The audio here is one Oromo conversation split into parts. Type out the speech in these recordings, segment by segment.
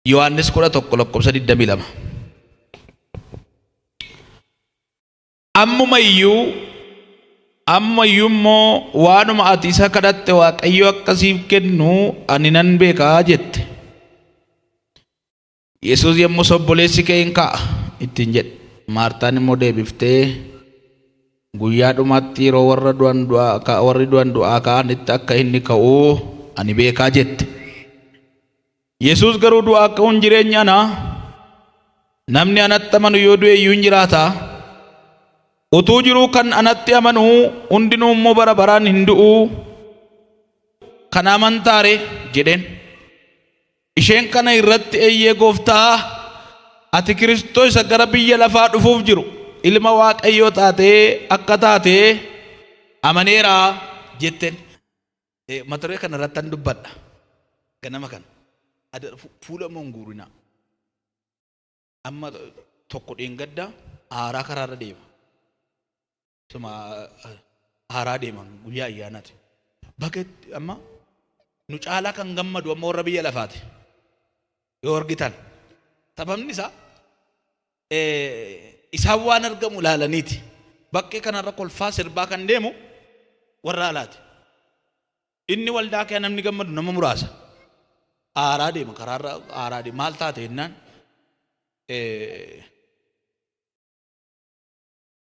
Yohaannis 11 lakkoofsa 22. Ammuma iyyuu ammuma iyyuu immoo waanuma ati isa kadhatte Waaqayyo akka siif kennu ani nan beeka jette. Yesuus yommus obboleessi kee in ka'a ittiin jedhe. Maartaan immoo deebiftee guyyaa dhumaatti yeroo warra du'an du'aa warri du'an du'aa ka'anitti akka inni ka'u ani beekaa jette. Yesuus garuu du'aa ka'uun jireenya ana namni anatti amanu yoo du'e iyyuu hin jiraata. Utuu jiruu kan anatti amanu hundinuu immoo bara baraan hin du'u. Kana amantaare jedheen. Isheen kana irratti eeyyee gooftaa ati Kiristoos isa gara biyya lafaa dhufuuf jiru ilma Waaqayyoo taatee akka taate amaneera jetteen. Mata duree kana irratti an dubbadha. Ganama kana. Fuula immoo hin guurinaa. Amma tokko dheengadda aaraa karaarra deema. Suma aaraa deema guyyaa ayyaanaati. Baga amma nu caalaa kan gammadu amma warra biyya lafaati. Yoo argitan sababni isaa isaan waan argamu ilaalaniiti. Bakkee kanarra kolfaa sirbaa kan deemu warra alaati. Inni waldaa kee namni gammadu nama muraasa. Aaraa deema karaarra aaraa deema maal taate jennaan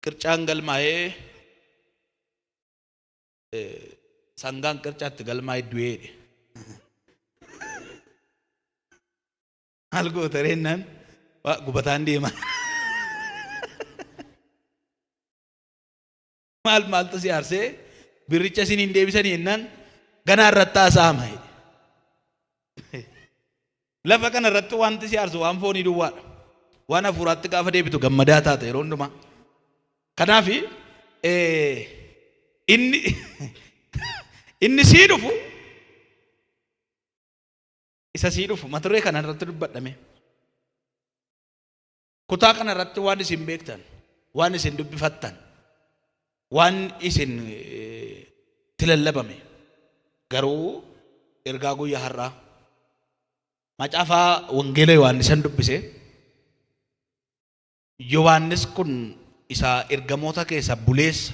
qircaan galmaa'ee sangaan qircaatti galmaa'ee du'ee jedhe. Maal goota jennaan gubataan deema. Maal maaltu si aarsee birricha isin hin deebisanii jennaan ganaa irratti haasa'ama jedhe. Lafa kana irratti wanti si aarsu waan foonii duwwaadha. Waan hafuuraatti gaafa deebitu gammadaa taata yeroo hundumaa. Kanaaf inni inni sii dhufu isa sii dhufu mata duree kana irratti dubbadhame. Kutaa kana irratti waan isin beektan, waan isin dubbifattan, waan isin itti lallabame garuu ergaa guyyaa har'aa macaafa wangeela Yohaannisan dubbise. Yohaannis kun isa ergamoota keessa buleessa,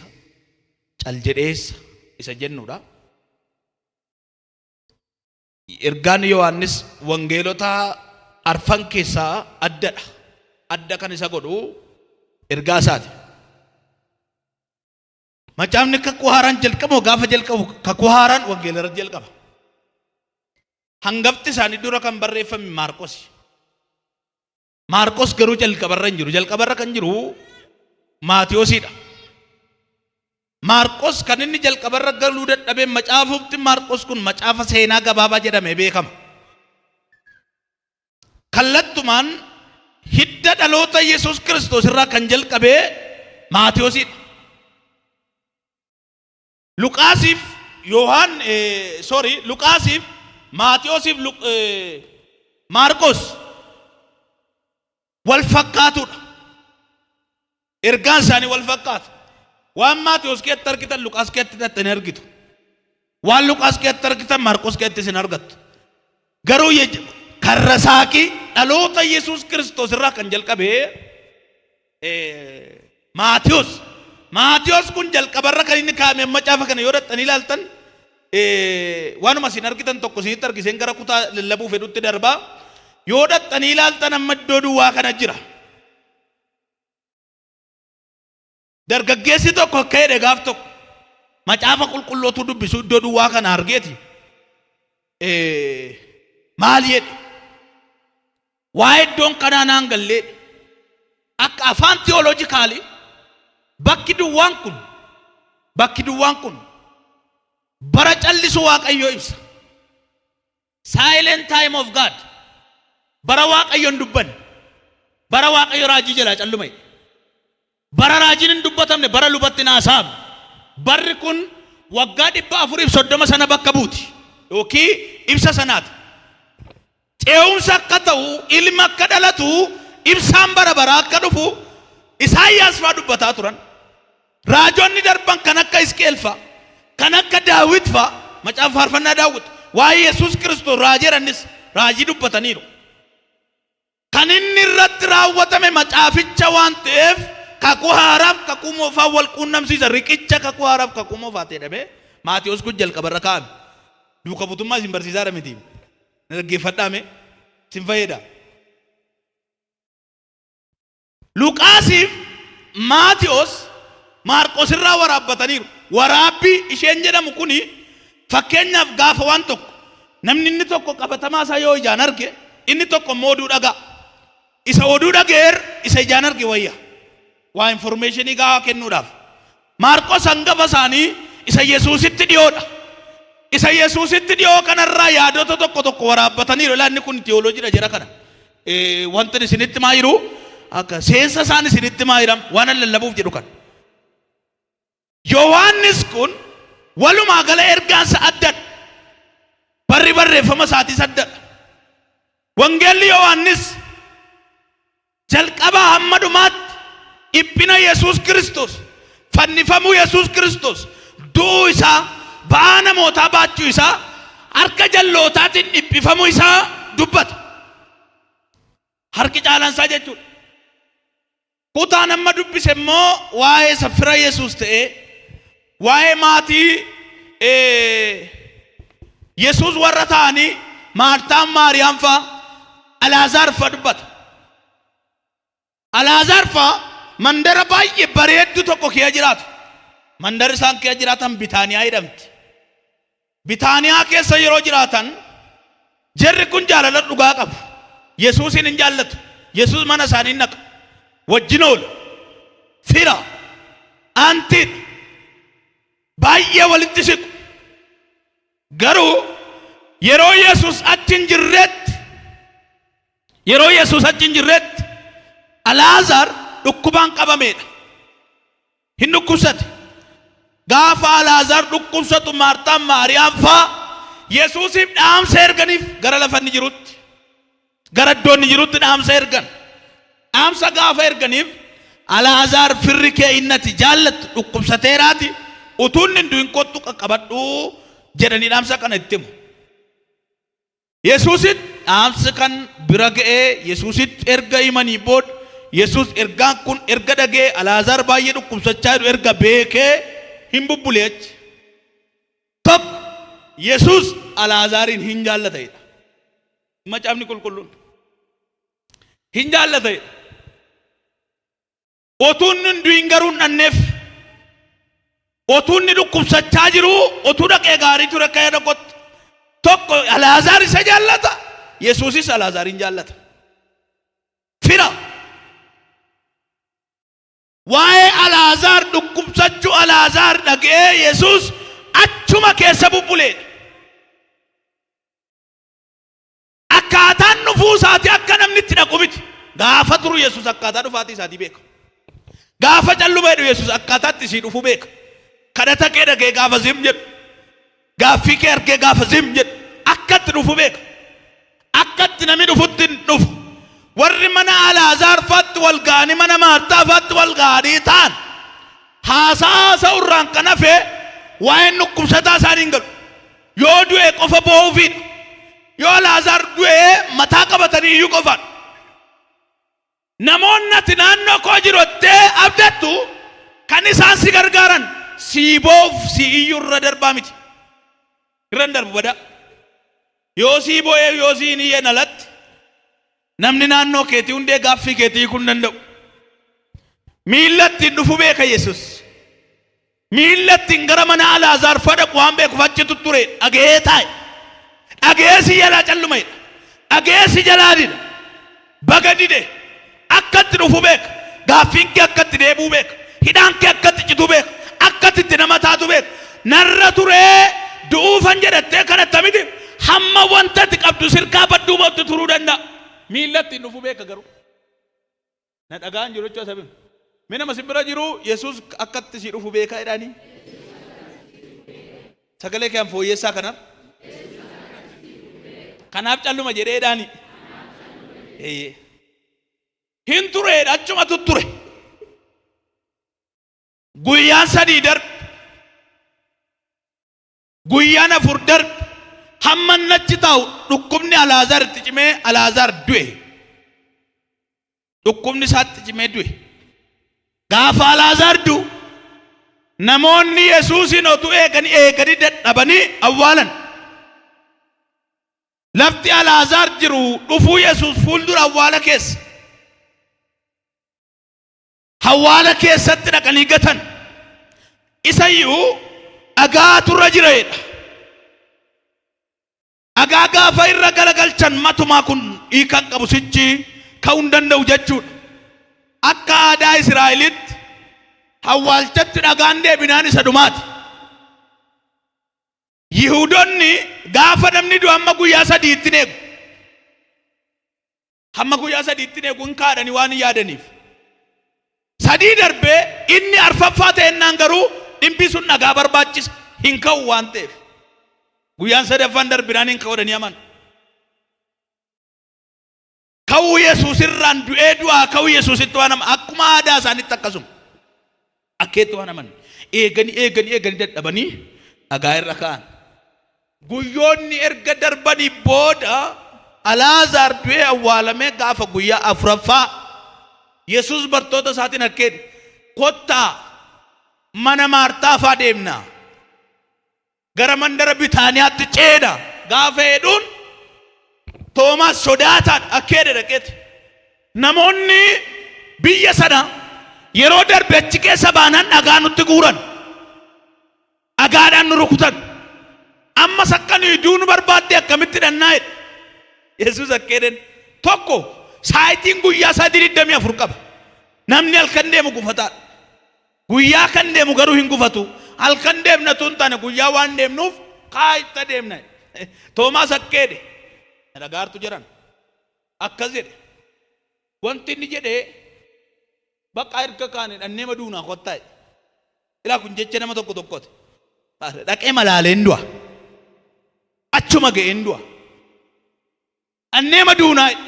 caljedheessa isa jennudha. Ergaan Yohaannis wangeelota arfan keessaa addadha. Adda kan isa godhu ergaa isaati. Macaafni kakuu haaraan jalqabu gaafa jalqabu kakuu haaraan wangeela irratti jalqaba. Hangafti isaanii dura kan barreeffame Maarqosi. Maarqos garuu jalqabarra hin jiru. Jalqabarra kan jiru Maatiyoosidha. Maarqos kan inni jalqabarra galuu dadhabee macaafufti Maarqos kun macaafa seenaa gabaabaa jedhamee beekama. Kallattumaan hidda dhaloota Yesuus Kiristoos irraa kan jalqabee Maatiyoosidha. Luqaasiif Yohaan sorry Luqaasiif Maatiyoosiif Maarqos wal fakkaatudha. Ergaan isaanii wal fakkaata. Waan Maatiyoos keessatti argitan Luqaas keessatti dhattanii argitu. Waan Luqaas keessatti argitan Maarqos keessatti isin argattu. Garuu karra saaqii dhaloota Yesuus Kiristoos irraa kan jalqabe Maatiyos. Maatiyos kun jalqabarra kan inni kaa'ame macaafa kana yoo dhaxxanii ilaaltan waanuma isin argitan tokko isinitti argiseen gara kutaa lallabuu fedhutti darbaa. Yoo dhaxxanii ilaaltan amma iddoo duwwaa kana jira. Dargaggeessi tokko akka jedhe gaaf tokko macaafa qulqullootu dubbisu iddoo duwwaa kana argeeti. Maal jedhe? Waa'ee iddoon kanaa naan gallee akka afaan tiyooloojikaalii bakki duwwaan kun bakki duwwaan kun bara callisu Waaqayyoo ibsa. Silent time of God. Bara Waaqayyo hin dubbanne. Bara Waaqayyo raajii jalaa calluma jedhe. Bara raajiin hin dubbatamne, bara lubatti hin haasa'amne. Barri kun waggaa 430 sana bakka buuti. Yookiin ibsa sanaati. Ce'umsa akka ta'u, ilmi akka dhalatu, ibsaan bara baraa akka dhufu Isaayyaas fa'aa dubbataa turan. Raajonni darban kan akka Hisqi'el fa'a, kan akka Daawit fa'a, macaafa faarfannaa Daawit, waa'ee Yesuus Kiristoos raajeerannis raajii dubbataniiru. Kan inni irratti raawwatame macaaficha waan ta'eef kakuu haaraaf kakuu moofaa wal quunnamsiisa. Riqicha kakuu haaraaf kakuu moofaa ta'e dhabee Maatiyos kun jalqabarra kaa'ame. Duuka butummaa isin barsiisaadha miti. Na dhaggeeffadhaa mee. Isin fayyada. Luqaasiif Maatiyos Maarqos irraa waraabbataniiru. Waraabbii isheen jedhamu kuni fakkeenyaaf gaafa waan tokko namni inni tokko qabatamaa isaa yoo ijaan arge, inni tokko immoo oduu dhaga'a. Isa oduu dhaga'eer isa ijaan arge wayya. Waa informationii gahaa kennuudhaaf. Maarqos hangafa isaanii isa Yesuusitti dhiyoodha. Isa Yesuusitti dhiyoo kanarraa yaadota tokko tokko waraabbataniiru. Ilaa inni kun tiyooloojiidha jara kana. Wanti isinitti maa jiru akka seensa isaan isinitti maa jiran waan an lallabuuf jedhu kana. Yohaannis kun walumaa gala ergaansa addadha. Barri barreeffama isaatiis addadha. Wangeelli Yohaannis jalqabaa hamma dhumaatti dhiphina Yesuus Kiristoos, fannifamuu Yesuus Kiristoos, du'uu isaa, ba'aa namootaa baachuu isaa, harka jallootaatiin dhiphifamuu isaa dubbata. Harki caalaan isaa jechuudha. Kutaan amma dubbise immoo waa'ee isa fira Yesuus ta'ee, waa'ee maatii Yesuus warra ta'anii Maartaan, Maariyaam fa'a, Alaazaar fa'a dubbata. Alaazaar fa'a mandara baay'ee bareeddu tokko keessa jiraatu. Mandarri isaan keessa jiraatan Bitaaniyaa jedhamti. Bitaaniyaa keessa yeroo jiraatan jarri kun jaalala dhugaa qabu. Yesuusin hin jaallatu. Yesuus mana isaanii hin dhaqa. Wajjin oola. Fira. Aantiidha. Baay'ee walitti siqu. Garuu yeroo Yesuus achi hin jirretti, yeroo Yesuus achi hin jirretti Alaazaar dhukkubaan qabameedha. Hin dhukkubsate. Gaafa Alaazaar dhukkubsatu Maartaan Maariyaam faa Yesuusiif dhaamsa erganiif gara lafa inni jirutti. Gara iddoo inni jirutti dhaamsa ergan. Dhaamsa gaafa erganiif, Alaazaar firri kee inni ati jaallattu dhukkubsateeraati, utuu inni hin du'in kottu qaqqabadhu jedhanii dhaamsa kana itti himu. Yesuusitti dhaamsi kan bira ga'ee Yesuusitti erga himanii booda, Yesuus ergaan kun erga dhaga'ee, Alaazaar baay'ee dhukkubsachaa jiru erga beekee hin bubbule achi. Tokko, Yesuus Alaazaariin hin jaallata jedha. Macaafni Qulqulluun. Hin jaallata jedha. Otuu inni hin du'in garuu hin dhanneef. Otuu inni dhukkubsachaa jiruu otuu dhaqee gaarii ture akka yaada kootti. Tokko, Alaazaar isa jaallata, Yesuusis Alaazaariin jaallata. Fira. Waa'ee Alaazaar dhukkubsachuu Alaazaar dhaga'ee Yesuus achuma keessa bubbuleedha. Akkaataan dhufuu isaatii akka namni itti dhaqu miti. Gaafa turu Yesuus akkaataa dhufaatii isaatii beeka. Gaafa calluma jedhu Yesuus akkaataa itti sii dhufu beeka. Kadhata kee dhaga'ee gaafa zim jedhu. Gaaffii kee argee gaafa zim jedhu. Akka itti dhufu beeka. Akka itti namni dhufutti hin dhufu. Warri mana Alaazaar faatti wal ga'anii, mana Maartaa faatti wal ga'anii ta'an haasaa haasa'u irraan kan hafe waa'een dhukkubsataa isaanii hin galu. Yoo du'e qofa boo'uufiidha. Yoo Alaazaar du'e mataa qabatanii iyyuu qofaadha. Namoonni ati naannoo koo jiru jettee abdattu kan isaan si gargaaran sii boo'uuf sii iyyuu irra darbaa miti. Irra hin darbu badaa. Yoo sii boo'ee yoo sii hin iyyeen alatti namni naannoo keetii hundee gaaffii keetii hiikuu hin danda'u. Miilla ittiin dhufu beeka Yesus. Miilla ittiin gara mana Alaazaar fa dhaqu waan beekuuf achi tutture dhaga'ee taa'e. Dhaga'ee si jalaa calluma jedha. Dhaga'ee si jalaa dida. Baga dide. Akka itti dhufu beeka. Gaaffiin kee akka itti deebi'u beeka. Hidhaan kee akka itti citu beeka. Akka itti nama taatu beeka. Narra turee du'uufan jedhattee kadhatta miti. Hamma wanta ati qabdu sirkaa badduu mootti turuu danda'a. Miilla ittiin dhufu beeka garuu. Na dhaga'an jiru jechuu asabi. Mee nama si bira jiru, Yesuus akka itti si dhufu beekaa jedhaanii. Sagalee kee an fooyyessaa kanaaf. Kanaaf calluma jedhee jedhaanii. Eeyyee. Hin tureedha, achuma tutture. Guyyaan 3 darbe. Guyyaan 4 darbe. Hamma inni achi taa'u dhukkubni Alaazaar itti cimee Alaazaar du'e. Dhukkubni isaatti cimee du'e. Gaafa Alaazaar du'u namoonni Yesuusin otuu eeganii eeganii dadhabanii awwaalan. Lafti Alaazaar jiru dhufuu Yesuus fuuldura awwaala keessa. Hawwaala keessatti dhaqanii gatan. Isayyuu dhagaatu irra jira jedha. Dhagaa gaafa irra galagalchan matumaa kun hiika hin qabu sichi ka'uu hin danda'u jechuudha. Akka aadaa Israa'elitti hawwaalchatti dhagaan deebinaan isa dhumaati. Yihuudonni gaafa namni du'u hamma guyyaa sadiitti hin eegu. Hamma guyyaa sadiitti hin eegu hin kaadhanii waan hin yaadaniif. Sadii darbee inni arfaffaa ta'ennaan garuu dhimbi sun dhagaa barbaachisa hin ka'u waan ta'eef. Guyyaan sadaffaan darbinaan hin ka'u jedhanii amanu. Ka'uu Yesuus irraan du'ee du'aa ka'uu Yesuusitti waan amanu akkuma aadaa isaaniitti akkasuma. Akkeetti waan amanu. Eeganii eeganii eeganii dadhabanii dhagaa irra ka'an. Guyyoonni erga darbanii booda Alaazaar du'ee awwaalamee gaafa guyyaa afuraffaa Yesuus bartoota isaatiin akkeedhe kottaa mana Maartaa faa deemna. Gara mandara Bitaaniyaatti ceena gaafa jedhuun Toomaas sodaataan akka jedhe dhaqeeti. Namoonni biyya sana yeroo darbe achi keessa baanaan dhagaa nutti guuran. Dhagaadhaan nu rukutan. Ammas akka nuyi duunu barbaadde akkamitti dhannaa jedhe. Yesuus akka jedheen tokko saayitiin guyyaa sa'aatii 24 qaba. Namni halkan deemu gufataadha. Guyyaa kan deemu garuu hin gufatu. Halkan deemna utuu hin taane guyyaa waan deemnuuf kaa'itta deemna. Toomaas akka jedhe na dhagaartu jedhan. Akkas jedhe. Wanti inni jedhe bakka erga kaane dhannee maduunaa kottaa jedhe. Ilaa kun jecha nama tokko tokkooti. Dhaqee malaaleen du'a. Achuma ga'een du'a. Dhannee maduunaa jedhe.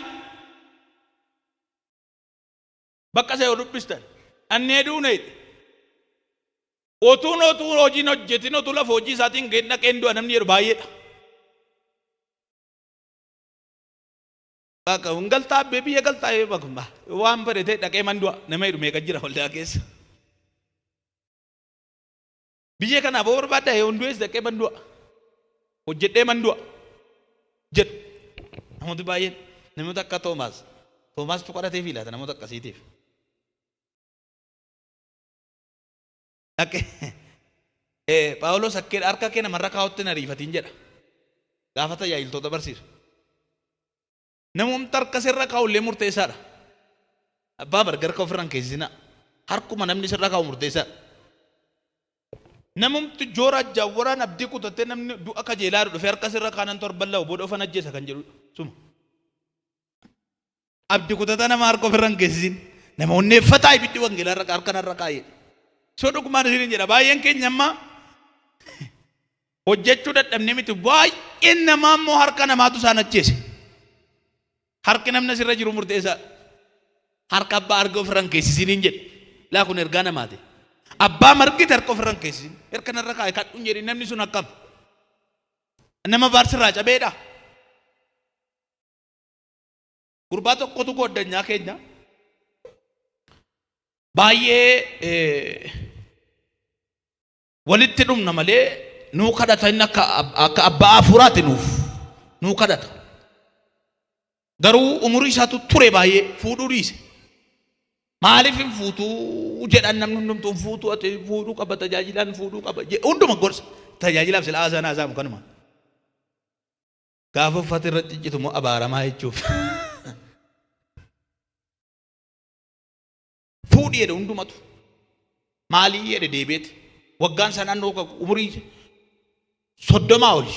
Bakka isa yoo dubbistan dhannee duuna jedhe. Otuun otuu hojiin hojjetin otuu lafa hojii isaatiin ga'in dhaqeen du'a namni jedhu baay'eedha. Bakka hin galtaa abbee biyya galtaa bakka waan fedhe ta'e dhaqee man du'a nama jedhu meeqa jira waldaa keessa. Biyya kanaaf yoo barbaadda yoon du'es dhaqee man du'a. Hojjedhee man du'a. Jedhu. Namooti baay'een namoota akka Toomaas. Toomaastu kadhatee fi laata namoota akkasiitiif. Dhaqee Phaawulos akkee harka kee namarra kaa'utti hin ariifatiin jedha. Gaafa tajaajiltoota barsiisu. Namumti harka sirra kaa'u illee murteessaadha. Abbaa barga harka ofirra hin keessisinaa. Harkuma namni sirra kaa'u murteessaadha. Namumti joora jaawwaraan abdii kutatee namni du'a kajeelaa jiru dhufee harka sirra kaanan torban lama booda ofan ajjeesa kan jedhu suma. Abdi kutataa nama harka ofirra hin keessisin. Nama onneeffataa ibiddi wangeelaa irra harka narra kaa'ee. So dhugumaan isiniin jedha baay'een keenya amma Hojjechuu dadhabne miti baay'een namaa immoo harka namaatu isaan ajjeese. Harki namni asirra jiru murteessaadha. Harka abbaa arga ofirra hin keessisiniin jedhe. Laa kun ergaa namaati. Abbaa margite harka ofirra hin keessisin. Harka narra kaa'e kadhuun jedhin namni sun akkam. Nama baarsirraa cabeedha. Gurbaa tokkotu gooddanyaa keenya baay'ee Walitti dhumna malee nuu kadhata inni akka akka abbaa hafuuraati nuuf nuu kadhata. Garuu umurii isaatu ture baay'ee fuudhuu dhiise. Maaliif hin fuutuu jedhan namni hundumtuu hin fuutuu ati fuudhuu qaba tajaajilaan fuudhuu qaba hunduma gorsa tajaajilaaf sila haasaan haasaamu kanuma. Gaafa uffati irra ciccitu immoo abaaramaa jechuuf. Fuudhi jedhe hundumatu. Maalii jedhe deebi'eeti. Waggaan isaa naannoo umurii 30 oli.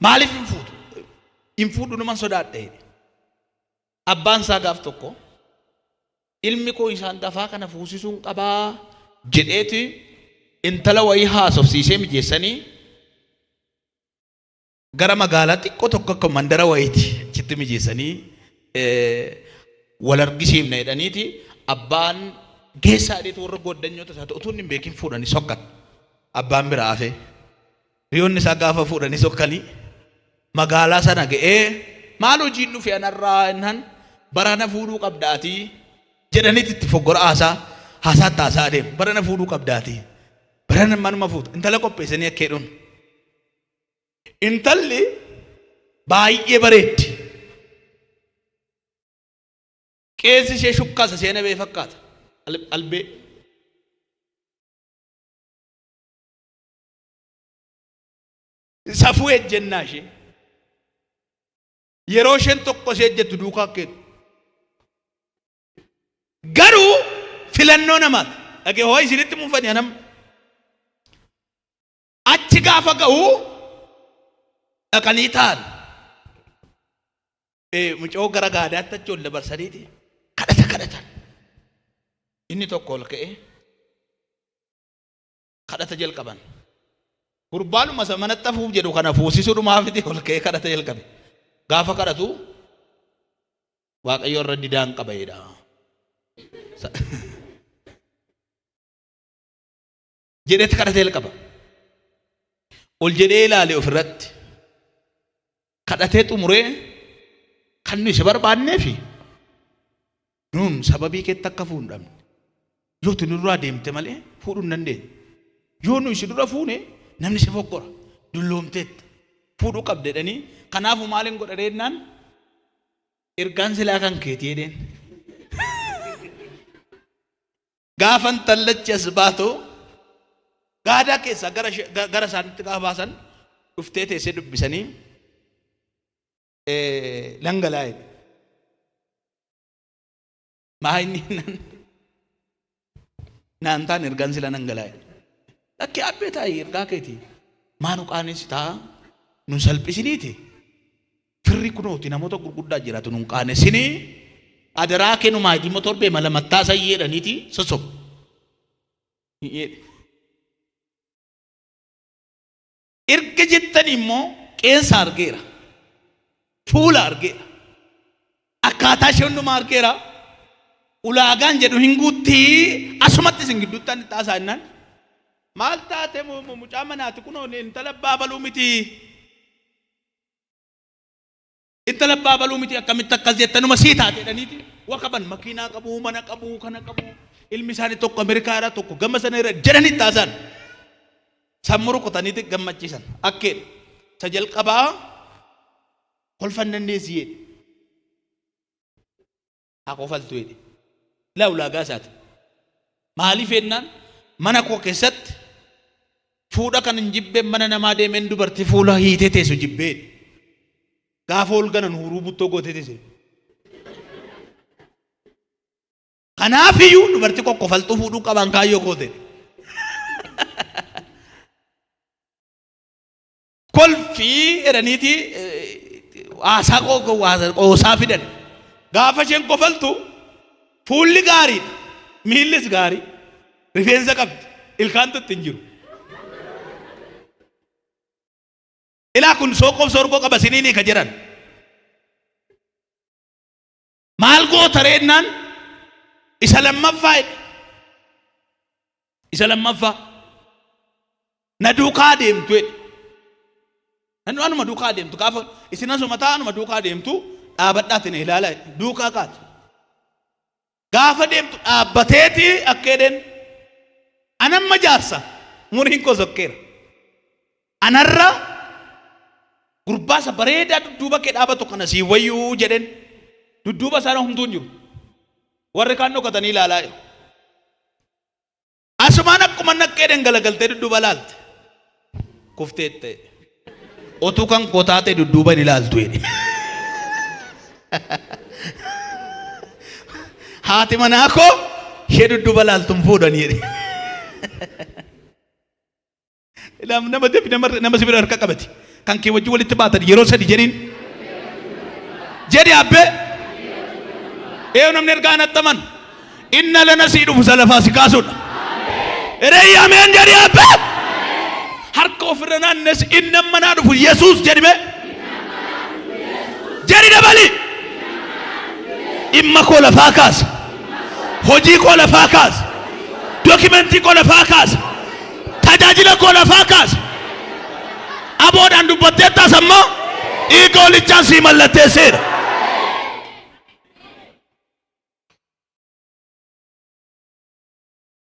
Maaliif hin fuutu? Hin fuudhu numan sodaadha jedhe. Abbaan isaa gaaf tokko ilmi koo isaan gafaa kana fuusisuun qabaa jedheeti intala wayii haasofsiisee mijeessanii gara magaalaa xiqqoo tokko akka mandara wayiiti achitti mijeessanii wal argisiifna jedhaniiti abbaan geessaa jedheetu warra gooddanyoota isaati utuu inni hin beekin fuudhanii sokkan. Abbaan biraa hafee. Hiriyoonni isaa gaafa fuudhanii sokkanii magaalaa sana ga'ee maal hojiin dhufe anarraa jennaan Barana fuudhuu qabdaatii jedhaniiti itti foggora haasaa haasaatti haasaa adeemu. Barana fuudhuu qabdaatii. Barana manuma fuuta. Intala qopheessanii akka jedhuun. Intalli baay'ee bareeddi. Qeensi ishee shukkaasa seena bee fakkaata. Albee. Safuu ejjennaa ishee. Yeroo isheen tokko ishee ejjettu duukaa akka jettu. Garuu filannoo namaati. Dhagee hoo isinitti muufani anam. Achi gaafa ga'u dhaqanii taa'an. Mucoo gara gaadaatti achi ol dabarsaniiti kadhata kadhatan. Inni tokko ol ka'ee kadhata jalqaban. Gurbaanuma isa manatti hafuuf jedhu kana fuusisuudhumaafiti ol ka'ee kadhata jalqabe. Gaafa kadhatu Waaqayyo irra didaan qaba jedha. Jedhetti kadhata jalqaba. Ol jedhee ilaale ofirratti. Kadhatee xumuree kan nuyi si barbaanneefi nuun sababii keetti akka fuudhu dhabne. Yoo tu nurraa deemte malee fuudhuu hin dandeenyu. Yoo nuyi si dura fuune namni si fokkora. Dulloomteetta. Fuudhuu qabda jedhanii kanaafuu maalin godha reennaan ergaan silaa kan keetii jedheen. Gaafa intallachi as baatu gaadaa keessaa gara ishee- gara isaanitti gaafa baasan dhuftee teessee dubbisanii dhangala'aa jedhe. Maa inni naan taan ergaan sila dhangala'aa jedhe. Lakki abbee taa'i ergaa keeti. Maa nu qaanessitaa nu salphisiniiti. Firri kunooti namoota gurguddaa jiraatu nun qaanessinii adaraa kee nu maayitii immoo torbee mala mattaa sayyee jedhaniiti sossobu. Erga jettanii immoo qeensa argeera. Fuula argeera. Akkaataa ishee hundumaa argeera. Ulaagaan jedhu hin guuttii asumatti isin gidduutti ani taasaa jennaan. Maal taate mucaa manaati kunoo intala abbaa baluu miti. Intala abbaa baluu miti akkamitti akkas jetta numa sii taate jedhaniiti wakaban makiinaa qabu mana qabu kana qabu ilmi isaanii tokko Ameerikaa irraa tokko gama sana irra jedhanii taasaan sammuu rukutaniiti gammachiisan akkeedha. Isa jalqabaa kolfan dandeessi jedhe. Haa kofaltu jedhe. Ilaa ulaagaa isaati. Maaliif jennaan mana koo keessatti fuudha kan hin jibbeen mana namaa deemeen dubartii fuula hiitee teessu jibbee jedhe. Gaafa ol ganan huuruu buttoo gootee teesse. Kanaaf iyyuu dubartii kokkofaltuu fuudhuu qabaan kaayyoo koo ta'e. Kolfii jedhaniiti haasaa qoosaa fidan. Gaafa isheen kofaltu fuulli gaariidha. Miillis gaarii. Rifeensa qabdi. Ilkaantu itti hin jiru. Ilaa kun sooqoof soorgoo qaba siniinii ka jedhan. Maal goota reennaan isa lammaffaa jedhe. Isa lammaffaa na duukaa deemtu jedhe. Namni anuma duukaa deemtu gaafa isin asuma ta'a anuma duukaa deemtu dhaabadhaati na ilaalaa jedhe. Duukaa kaate. Gaafa deemtu dhaabbateeti akka jedheen anamma jaarsa umuriin koo sokkeera. Anarra gurbaa isa bareedaa dudduuba kee dhaabatu kana sii wayyuu jedheen. Dudduuba isaanii homtuu hin jiru. Warri kaan dhokatanii ilaalaa jiru. Asumaan akkuma naqqeedhaan galagaltee dudduuba ilaalte. Kufteette. Otuu kan koo taate dudduuba hin ilaaltu jedhe. Haati manaa koo ishee dudduuba ilaaltu hin fuudhan jedhe. Nama debi nama nama si bira harka qabati. Kan kee wajjin walitti baatan yeroo sadi jedhiin. Jedhi abbee. Eeyu namni ergaa anatti amanu. Inna lana sii dhufu isa lafaa si kaasudha. Ereeyya ameen jedhi abbee. Harka ofirra naannes inni amma naa dhufu Yesuus jedhi mee. Jedhi dabali. Dhimma koo lafaa kaasa. Hojii koo lafaa kaasa. Dokimentii koo lafaa kaasa. Tajaajila koo lafaa kaasa. Aboodhaan dubbatteettaas ammoo dhiiga hoolichaan sii mallatteesseera.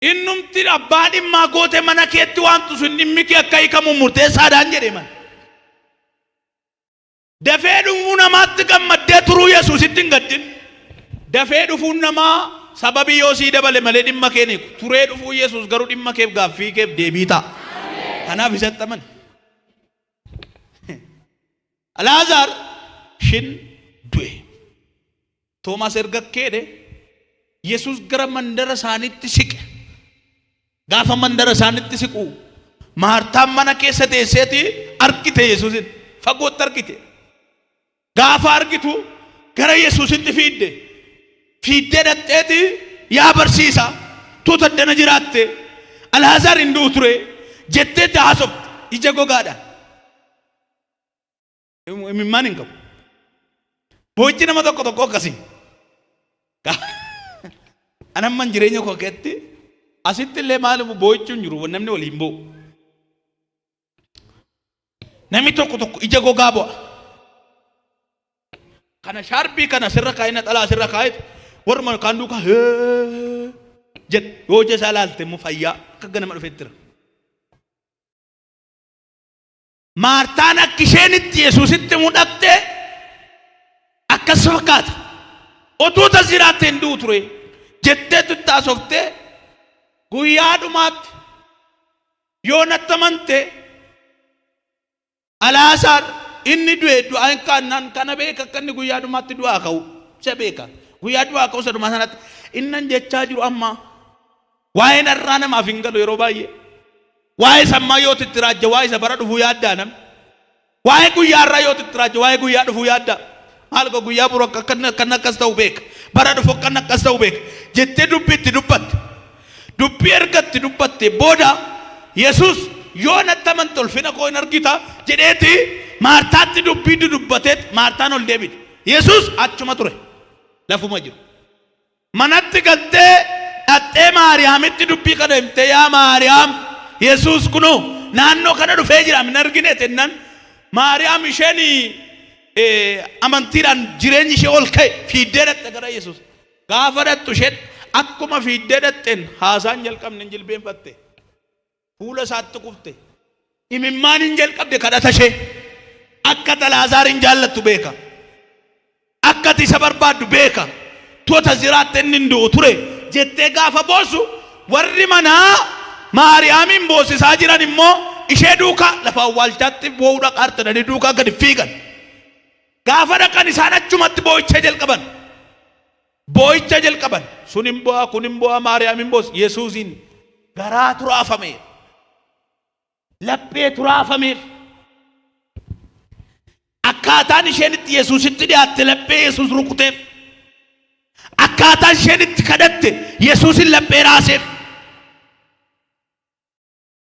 Innumti abbaa dhimmaa goote mana keetti waamtu sun dhimmi kee akka hiikamu murteessaadhaan jedhe man. Dafee dhufuu namaatti gammaddee turuu Yesuusitti hin gaddin. Dafee dhufuun namaa sababii yoo sii dabale malee dhimma kee hin hiiku. Turee dhufuu Yesuus garuu dhimma keef gaaffii keef deebii ta'a. Kanaaf isatti amani. Alaazaar shin du'e. Toomaas erga keedhe Yesuus gara mandara isaaniitti siqe. Gaafa mandara isaaniitti siqu Maartaan mana keessa teesseeti argite Yesuusin fagootti argite. Gaafa argitu gara Yesuusitti fiidde. Fiiddee dhaqxeeti yaa barsiisaa tuuta addana jiraatte Alaazaar hin du'u ture jetteetti haasofte ija gogaadhaan. Imimmaan hin qabu. Boo'ichi nama tokko tokko akkasii. Anamman jireenya koo keessatti asitti illee maal boo'ichi hin jiru namni waliin boo'u. Namni tokko tokko ija gogaa bo'a. Kana shaarbii kana sirra kaa'ee na xalaa sirra kaa'eet warra kaan duukaa jedhe yoo ija isaa ilaalte immoo fayyaa akka ganama dhufeetti jira. Maartaan akka isheen itti Yesuusitti mudhatte akkas fakkaata. Otuu tas jiraatte hin du'u ture jetteetu itti haasoftee guyyaa dhumaatti yoo natti amante Alaazaar inni du'e du'aa hin kaannaan kana beeka akka inni guyyaa dhumaatti du'aa ka'u isa beeka. Guyyaa du'aa ka'u isa dhumaa sanatti innan jechaa jiru amma waa'een har'aa namaaf hin galu yeroo baay'ee. Waa'ee sammaa yoo itti raajja waa'ee isa bara dhufuu yaaddaa namni. Waa'ee guyyaa har'aa yoo itti raajja waa'ee guyyaa dhufuu yaaddaa. Maal koo guyyaa boru akka akkan akkas ta'u beeka. Bara dhufu akkan akkas ta'u beeka. Jettee dubbii itti dubbatte. Dubbii erga itti dubbatte booda Yesuus yoo natti amante ulfina koo hin argita jedheeti Maartaatti dubbii dudubbateet Maartaan ol deebite. Yesuus achuma ture. Lafuma jiru. Manatti galtee dhaqxee Maariyaamitti dubbii kana himtee yaa Maariyaam Yesuus kunoo naannoo kana dhufee jira hin argine jennaan Maariyaam isheen amantiidhaan jireenyi ishee ol ka'e fiiddee dhaqxe gara Yesuus. Gaafa dhaqxu isheen akkuma fiiddee dhaqxeen haasaan jalqabne hin jilbeenfatte. Fuula isaatti kufte. Imimmaan hin jalqabde kadhata ishee. Akka Alaazaar hin jaallattu beeka. Akka ati isa barbaaddu beeka. Tuota jiraatte inni hin du'u ture jettee gaafa boossu warri manaa Maariyaamiin boosisaa jiran immoo ishee duukaa lafa awwaalchaatti boo'uu dhaqaartanii duukaa gadi fiigan. Gaafa dhaqan isaan achumatti boo'icha jalqaban. Boo'icha jalqaban. Sun hin bo'aa, kun hin bo'aa, Maariyaam hin boos. Yesuusiin garaa turaafameef. Laphee turaafameef. Akkaataan isheen itti Yesuusitti dhiyaatte laphee Yesuus rukuteef. Akkaataan isheen itti kadhatte Yesuusin laphee raaseef.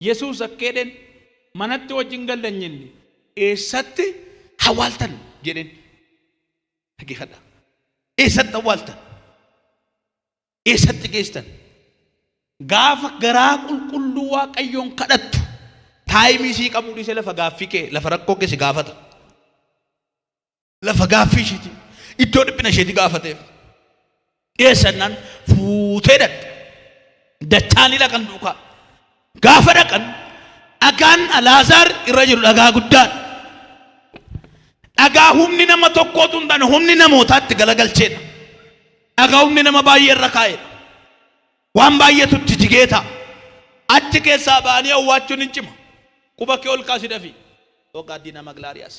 Yesuus akkeedheen manatti wajjin gallan jenne eessatti awwaaltan jedheen. Dhaggeeffadhaa. Eessatti awwaaltan? Eessatti geessitan? Gaafa garaa qulqulluu Waaqayyoon kadhattu time sii qabuu dhiisee lafa gaaffii kee lafa rakkoo kee si gaafata. Lafa gaaffii isheeti iddoo dhiphina isheeti gaafateef. Dhiyeessannaan fuutee dhaqxe. Dachaanii dhaqan duukaa. Gaafa dhaqan dhagaan Alaazaar irra jiru dhagaa guddaadha. Dhagaa humni nama tokkootu hin taane humni namootaatti galagalcheedha. Dhagaa humni nama baay'ee irra kaa'edha. Waan baay'eetu itti jigee ta'a. Achi keessaa ba'anii awwaachuun hin cima. Quba kee ol kaasi dafii. Ogaaddiina maglaariyaas.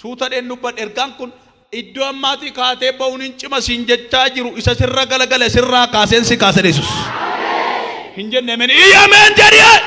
Suuta dheen dubbadhe ergaan kun iddoo ammaatii kaatee ba'uun hin cima siin jechaa jiru isa sirra galagale sirraa kaaseen si kaase Yesuus. Hin jenne ameen. Iyya ameen jedhee.